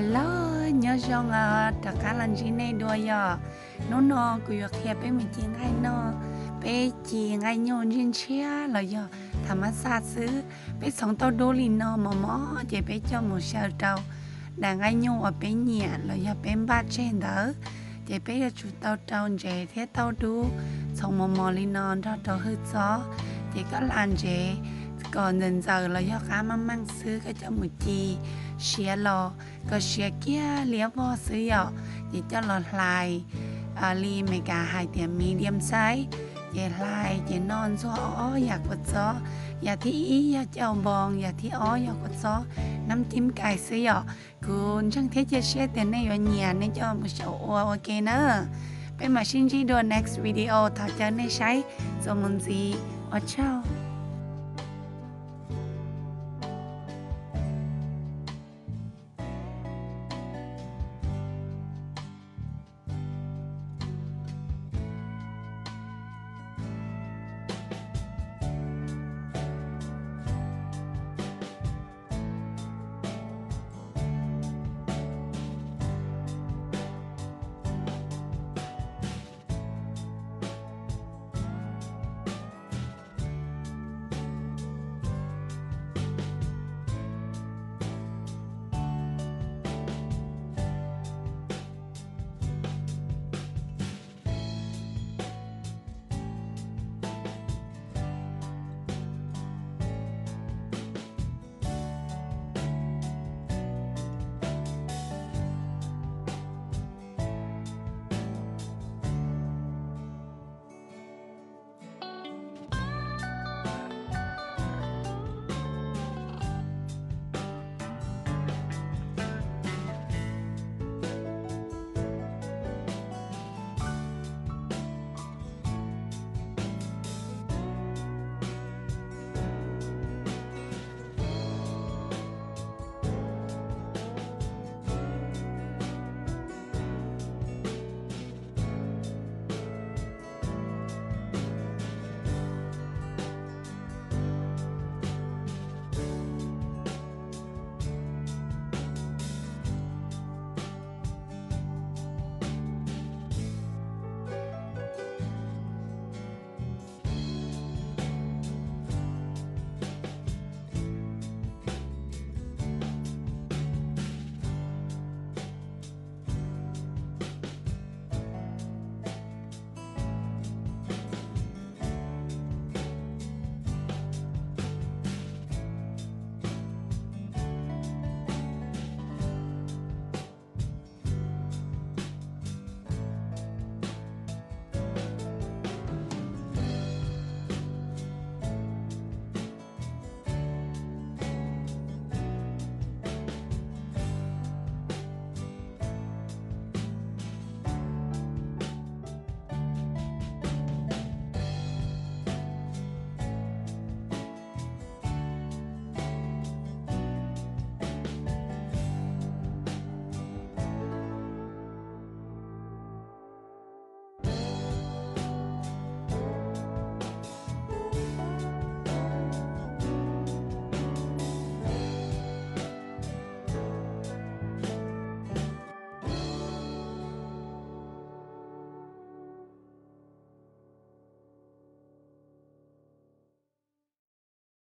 Hello, nyob zoo os, rov qab los ntsib nej dua yom. Hnub no kuv yuav qhia peb mus ci nqaij noj. Peb ci nqaij nyuj ntshiab ntshiab los yog thav mab xaj xwb. Peb txhoov tauj dub li no mos mos ces peb coj mus xyaw rau daim nqaij nyuj uas peb nyiam los yog peb npaj tseg ntawd. Ces peb yuav tsum tau rau ntsev thiab tauj dub txhoov mos mos li no nrog rau hwj txob. Ces koj hla ntsev kom ntxaws ntxaws los yog qab maj maj xwb, koj coj mus ci siav los kom siav kiag liab vog xwb yom. Ces coj los hlais li Meskas hais tias medium size. Ces hlais ces noj ntxuag ob yam kua txob, yam thib ib yog cau npoo, yam thib ob yog kua txob nab cib kais xwb yom. Kuv ntseeg thiab cia siab tias nej yuav nyiam, nej coj mus xyaum ua ua ke na. Peb mam sib ntsib dua next video, thov caw nej saib txuas mus ntxiv, ua tsaug.